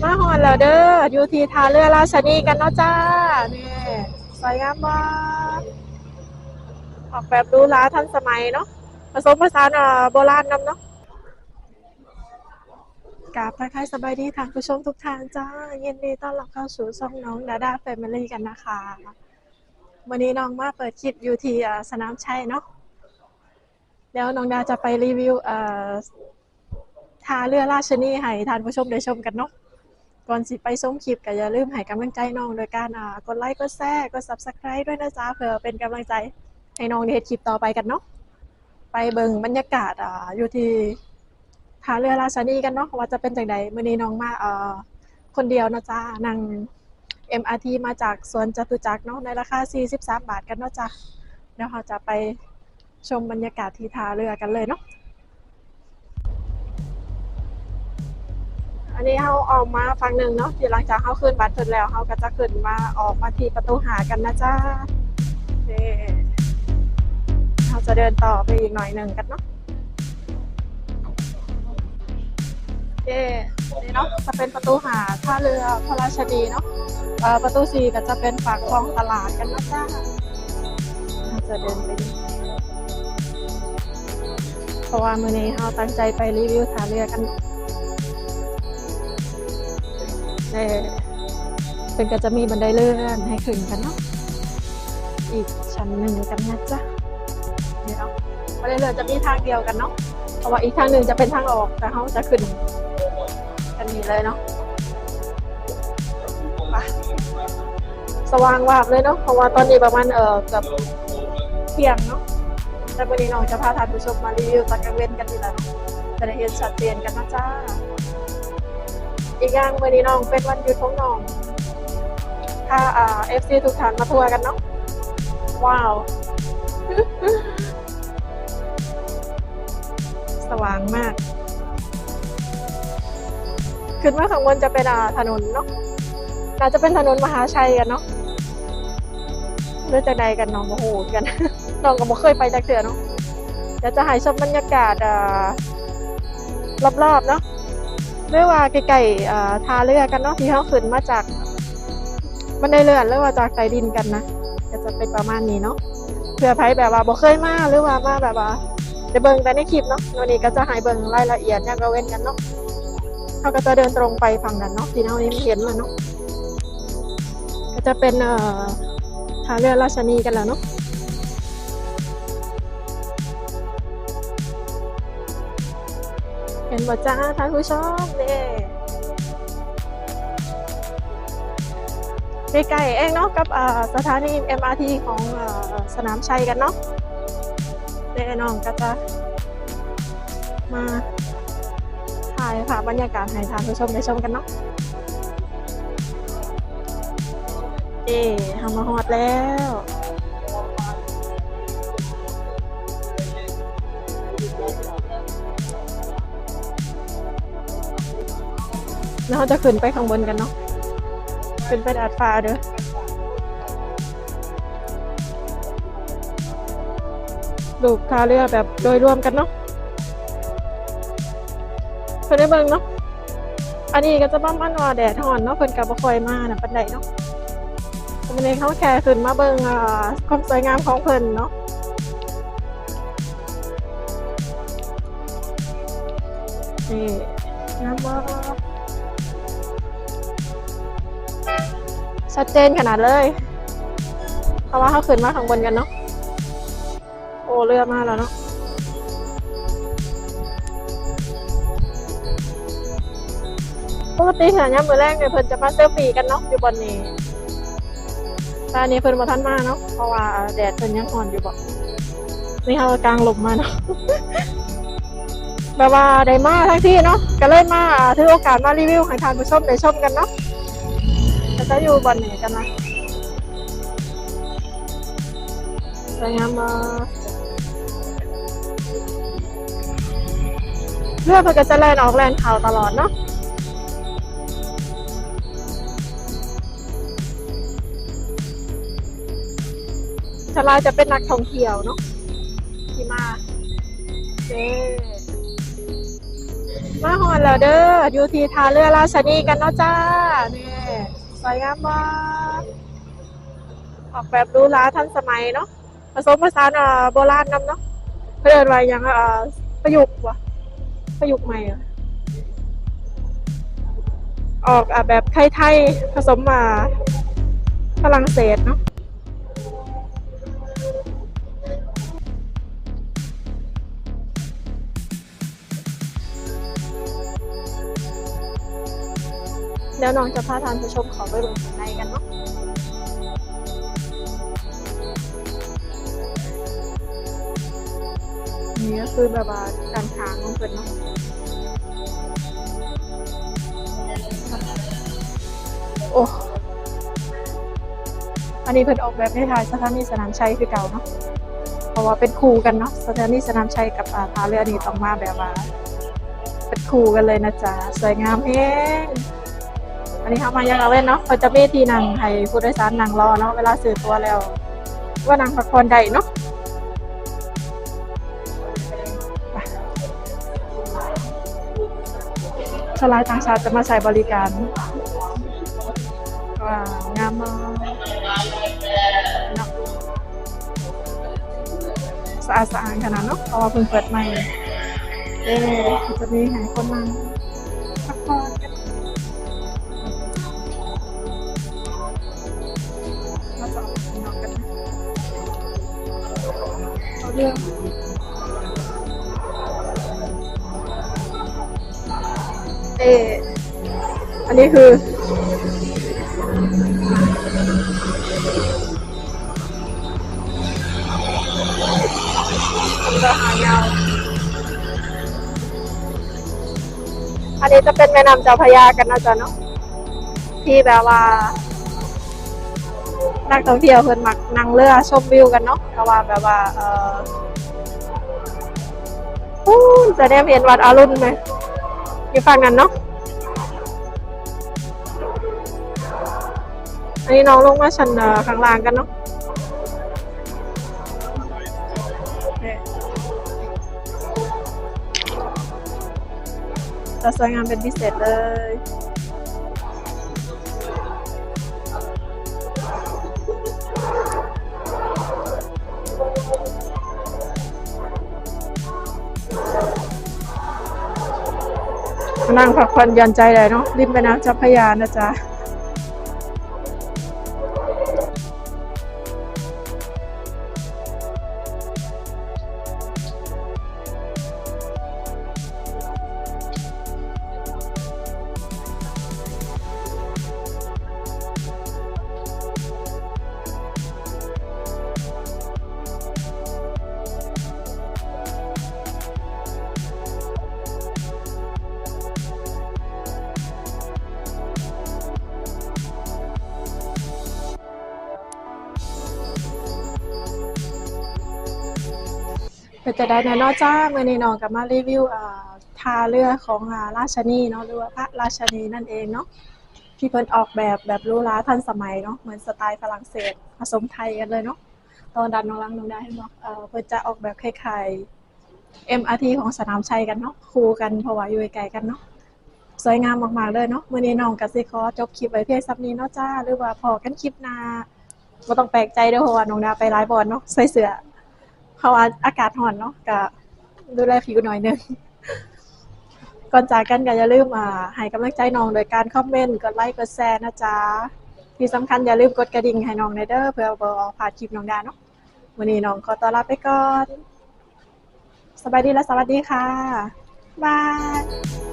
ມາຮອດແລ້ວເດີ ຢູ່ທີ່ທ່າເຮືອລາຊະນີກັນເນາະຈ້າ. ນີ້ ສວຍງາມບໍ່? ອອກແບບຫຼູຫຼາທັນສະໄໝເນາະ ປະສົມປະສານ ເອີ ໂບລານນຳເນາະ. ກາບທັກທາຍສະບາຍດີທ່ານຜູ້ຊົມທຸກທ່ານຈ້າ, ຍິນດີຕ້ອນຮັບເຂົ້າສູ່ຊ່ອງນ້ອງດາດາແຟມິລີກັນນະຄະ. ມື້ນີ້ນ້ອງມາເປີດຄລິບຢູ່ທີ່ ເອີ ສະໜາມໄຊເນາະ. ແລ້ວນ້ອງດາຈະໄປຣີວິວ ເອີ ທ່າເຮືອລາຊະນີໃຫ້ທ່ານຜູ້ຊົມໄດ້ຊົມກັນເນາະ. ກ່ອນຊິໄປຊົມຄລິບ ກໍຢ່າລືມໃຫ້ກຳລັງໃຈນ້ອງໂດຍການ ອ່າ ກົດໄລ ກົດແຊ ກົດ Subscribe ດ້ວຍນະຈ໊ະ ເພື່ອເປັນກຳລັງໃຈໃຫ້ນ້ອງໄດ້ເຮັດຄລິບຕໍ່ໄປກັນເນາະ. ໄປເບິ່ງບັນຍາກາດ ອ່າ ຢູ່ທີ່ທ່າເຮືອລາຊະນີກັນເນາະ ວ່າຈະເປັນຈັ່ງໃດ. ມື້ນີ້ນ້ອງມາ ເອີ ຄົນດຽວເນາະຈ້າ, ນັ່ງ ເອັມອາທີ ມາຈາກສວນຈະຕຸຈັກເນາະ ໃນລາຄາສີ່ສິບສາມບາດກັນເນາະຈ້າ. ແລ້ວເຮົາຈະໄປ ຊົມບັນຍາກາດທີ່ທ່າເຮືອກັນເລີຍເນາະ. ອັນນີ້ເຮົາອອກມາຝັ່ງໜຶ່ງເນາະ ທີ່ຫຼັງຈາກເຮົາຄືນບັດເພິ່ນແລ້ວ ເຮົາກໍຈະຂຶ້ນມາ ອອກມາທີ່ປະຕູຫ້າກັນນະຈ໊ະ. ເອີ ເຮົາຈະເດີນຕໍ່ໄປອີກໜ້ອຍໜຶ່ງກັນເນາະ. ເອີ ນີ້ເນາະ ຈະເປັນປະຕູຫ້າ ທ່າເຮືອພະລາຊະນີເນາະ. ເອີ ປະຕູສີ່ກໍຈະເປັນປາກຊ່ອງຕະຫຼາດກັນນະຈ໊ະ. ເຮົາຈະເດີນໄປ ເພາະວ່າມື້ນີ້ເຮົາຕັ້ງໃຈໄປຣີວິວທ່າເຮືອກັນ. ແລະ ເພິ່ນກໍຈະມີບັນໄດເລື່ອນໃຫ້ຂຶ້ນກັນເນາະ ອີກຊັ້ນໜຶ່ງກັນນະຈ໊ະ. ນີ້ເນາະ ບັນໄດເລື່ອນຈະມີທາງດຽວກັນເນາະ ເພາະວ່າອີກທາງໜຶ່ງຈະເປັນທາງອອກ ແຕ່ເຮົາຈະຂຶ້ນ ອັນນີ້ເລີຍເນາະ. ໄປ ສະຫວ່າງວາບເລີຍເນາະ ເພາະວ່າຕອນນີ້ປະມານ ເອີ ເກືອບທ່ຽງເນາະ. ແຕ່ມື້ນີ້ນ້ອງຈະພາທ່ານຜູ້ຊົມມາຣີວິວຕອນກາງເວັນກັນນີ້ລະເນາະ ຈະໄດ້ເຫັນຊັດເຈນກັນເນາະຈ້າ. ອີກຢ່າງ ມື້ນີ້ນ້ອງເປັນວັນຢຸດຂອງນ້ອງ ພາ ເອັຟຊີ ທຸກທ່ານມາທົວກັນເນາະ. ວ້າວ ສະຫວ່າງມາກ. ຂຶ້ນມາຂ້າງບົນຈະເປັນ ອ່າ ຖະໜົນເນາະ ໜ້າຈະເປັນຖະໜົນມະຫາໄຊກັນເນາະ ຫຼືຈັ່ງໃດກັນ ນ້ອງບໍ່ຮູ້ຄືກັນ ນ້ອງກໍບໍ່ເຄີຍໄປຈັກເທື່ອເນາະ. ດຽວຈະໃຫ້ຊົມບັນຍາກາດ ເອີ ລອບໆເນາະ ຫຼືວ່າໃກ້ໆ ເອີ ທ່າເຮືອກັນເນາະ ທີ່ເຮົາຂຶ້ນມາຈາກບັນໄດເລື່ອນ ຫຼືວ່າຈາກໃຕ້ດິນກັນນະ ກໍຈະເປັນປະມານນີ້ເນາະ. ເພື່ອໃຜແບບວ່າບໍ່ເຄີຍມາ ຫຼືວ່າມາແບບວ່າໄດ້ເບິ່ງແຕ່ໃນຄລິບເນາະ ໂນ່ນນີ້ກໍຈະໃຫ້ເບິ່ງລາຍລະອຽດຍາມກາງເວັນກັນເນາະ. ເຮົາກໍຈະເດີນຕົງໄປຝັ່ງນັ້ນເນາະ ທີ່ເຮົາເຫັນແລ້ວເນາະ ກໍຈະເປັນ ເອີ ທ່າເຮືອລາຊະນີກັນແລ້ວເນາະ. ເຫັນບໍ່ຈ້າທ່ານຜູ້ຊົມ ເດ້ ໃກ້ໆເອງເນາະ ກັບ ເອີ ສະຖານີ ເອັມອາທີ ຂອງ ເອີ ສະໜາມໄຊກັນເນາະ. ແລະ ນ້ອງກໍຈະມາຖ່າຍພາບບັນຍາກາດໃຫ້ທ່ານຜູ້ຊົມໄດ້ຊົມກັນເນາະ. ເອີ ເຮົາມາຮອດແລ້ວ ແລ້ວເຮົາຈະຂຶ້ນໄປຂ້າງບົນກັນເນາະ ຂຶ້ນໄປດາດຟ້າເດີ. ຮູບທ່າເຮືອແບບໂດຍລວມກັນເນາະ ເພິ່ນໃຫ້ເບິ່ງເນາະ. ອັນນີ້ກໍຈະປະມານວ່າແດດຮ້ອນເນາະ ເພິ່ນກໍບໍ່ຄ່ອຍມານຳປານໃດເນາະ. ວັນນີ້ເຮົາແຄ່ຂຶ້ນມາເບິ່ງ ເອີ ຄວາມສວຍງາມຂອງເພິ່ນເນາະ. ນີ້ ງາມບໍ່? ຊັດເຈນຂະໜາດເລີຍ ເພາະວ່າເຮົາຂຶ້ນມາຂ້າງບົນກັນເນາະ. ໂອ້ ເຮືອມາແລ້ວເນາະ. ປົກກະຕິຫາຍາມມື້ແລງນີ້ເພິ່ນຈະມາເຊວຟີກັນເນາະ ຢູ່ບ່ອນນີ້. ແຕ່ອັນນີ້ເພິ່ນບໍ່ທັນມາເນາະ ເພາະວ່າແດດເພິ່ນຍັງຮ້ອນຢູ່ບໍ. ນີ້ເຮົາກາງລົມມາເນາະ ແບບວ່າໄດ້ມາທັງທີເນາະ ກໍເລີຍມາ ອ່າ ຖືໂອກາດມາຣີວິວໃຫ້ທ່ານຜູ້ຊົມໄດ້ຊົມກັນເນາະ. ກໍຈະຢູ່ບ່ອນນີ້ກັນນະ. ສວຍງາມບໍ່? ເຮືອເພິ່ນກໍຈະແລ່ນອອກແລ່ນເຂົ້າຕະຫຼອດເນາະ. ສ່ວນຫຼາຍຈະເປັນນັກທ່ອງທ່ຽວເນາະ ທີ່ມາ. ເອີ. ມາຮອດແລ້ວເດີ ຢູ່ທີ່ທ່າເຮືອລາຊານີກັນເນາະຈ້າ. ນີ້ ສວຍງາມບໍ່? ອອກແບບຫຼູຫຼາທັນສະໄໝເນາະ ຜະສົມປະສານ ເອີ ໂບລານນຳເນາະ. ເພິ່ນເອີ້ນວ່າຫຍັງ ເອີ ປະຍຸກຫວາ? ປະຍຸກໃໝ່ຫວາ? ອອກ ອາ ແບບໄທໆ ຜະສົມ ອາ ຝຣັ່ງເສດເນາະ. ແລ້ວນ້ອງຈະພາທ່ານຜູ້ຊົມເຂົ້າໄປເບິ່ງຂ້າງໃນກັນເນາະ. ນີ້ກໍຄືແບບວ່າດ້ານຂ້າງຂອງເພິ່ນເນາະ. ໂອ້ ອັນນີ້ເພິ່ນອອກແບບຄ້າຍໆສະຖານີສະໜາມໄຊຄືເກົ່າເນາະ ເພາະວ່າເປັນຄູ່ກັນເນາະ ສະຖານີສະໜາມໄຊກັບ ອາ ທ່າເຮືອນີ້ຕ້ອງມາແບບວ່າເປັນຄູ່ກັນເລີຍນະຈ໊ະ. ສວຍງາມແຮງ. ອັນນີ້ເຮົາມາຢາກລາເວັນເນາະ ເພິ່ນຈະມີທີ່ນັ່ງໃຫ້ຜູ້ໂດຍສານນັ່ງລໍເນາະ ເວລາຊື້ຕົ໋ວແລ້ວ ວ່ານັ່ງພັກຜ່ອນໄດ້ເນາະ. ສ່ວນຫຼາຍຕ່າງຊາດຈະມາໃຊ້ບໍລິການ. ວ້າວ ງາມມາກເນາະ ສະອາດສະອ້ານຂະໜາດເນາະ ເພາະວ່າເພິ່ງເປີດໃໝ່ເດ້. ຈະມີໃຫ້ຄົນນັ່ງພັກຜ່ອນກັນ. ເຮົາຈະອອກໄປຂ້າງນອກກັນນະ ເອົາເລື່ອງ. ເອີ ອັນນີ້ຄື ອັນນີ້ຈະເປັນແມ່ນ້ຳເຈົ້າພະຍາກັນເນາະ ເຈົ້າເນາະ ທີ່ແບບວ່າ ນັກທ່ອງທ່ຽວເພິ່ນມັກນັ່ງເຮືອຊົມວິວກັນເນາະ ເພາະວ່າແບບວ່າ ເອີ ພຸ້ນ ຈະແນມເຫັນວັດອາລຸນເລີຍ ຢູ່ຝັ່ງນັ້ນເນາະ. ອັນນີ້ນ້ອງລົງມາຊັ້ນ ເອີ ຂ້າງລ່າງກັນເນາະ. ຈະສວຍງາມເປັນພິເສດເລີຍ. ມານັ່ງພັກຜ່ອນຢ່ອນໃຈໄດ້ເນາະ ລິມແມ່ນ້ຳເຈົ້າພະຍານະຈ໊ະ. ເປັນຈັ່ງໃດແດ່ເນາະຈ້າ? ມື້ນີ້ນ້ອງກໍມາຣີວິວ ເອີ ທ່າເຮືອຂອງ ອາ ລາຊານີເນາະ ຫຼືວ່າພະລາຊານີນັ້ນເອງເນາະ ທີ່ເພິ່ນອອກແບບ ແບບຫຼູຫຼາທັນສະໄໝເນາະ ເໝືອນສະໄຕຝຣັ່ງເສດ ຜະສົມໄທກັນເລີຍເນາະ. ຕອນດ້ານນ້ອງຫຼັງນ້ອງດາເຫັນບໍ່? ເອີ ເພິ່ນຈະອອກແບບຄ້າຍໆ ເອັມອາທີ ຂອງສະໜາມໄຊກັນເນາະ ຄູ່ກັນ ເພາະວ່າຢູ່ໃກ້ໆກັນເນາະ. ສວຍງາມມາກໆເລີຍເນາະ. ມື້ນີ້ນ້ອງກໍຊິຂໍຈົບຄລິບໄວ້ພຽງສ່ຳນີ້ເນາະຈ້າ ຫຼືວ່າພໍ້ກັນຄລິບໜ້າ. ບໍ່ຕ້ອງແປກໃຈເດີ້ ເພາະວ່ານ້ອງດາໄປຫຼາຍບ່ອນເນາະ ໃສ່ເສື້ອ ເພາະວ່າອາກາດຮ້ອນເນາະ ກະດູແລຜິວໜ້ອຍໜຶ່ງ. ກ່ອນຈາກກັນກໍຢ່າລືມ ອາ ໃຫ້ກຳລັງໃຈນ້ອງໂດຍການຄອມເມັນ ກົດໄລ ກົດແຊນະຈ໊ະ. ທີ່ສຳຄັນຢ່າລືມກົດກະດິ່ງໃຫ້ນ້ອງແດ່ເດີ້ ເພື່ອບໍ່ພາດຄລິບນ້ອງດາເນາະ. ມື້ນີ້ນ້ອງຂໍຕົວລາໄປກ່ອນ. ສະບາຍດີ ແລະ ສະຫວັດດີຄ່ະ. ບາຍ.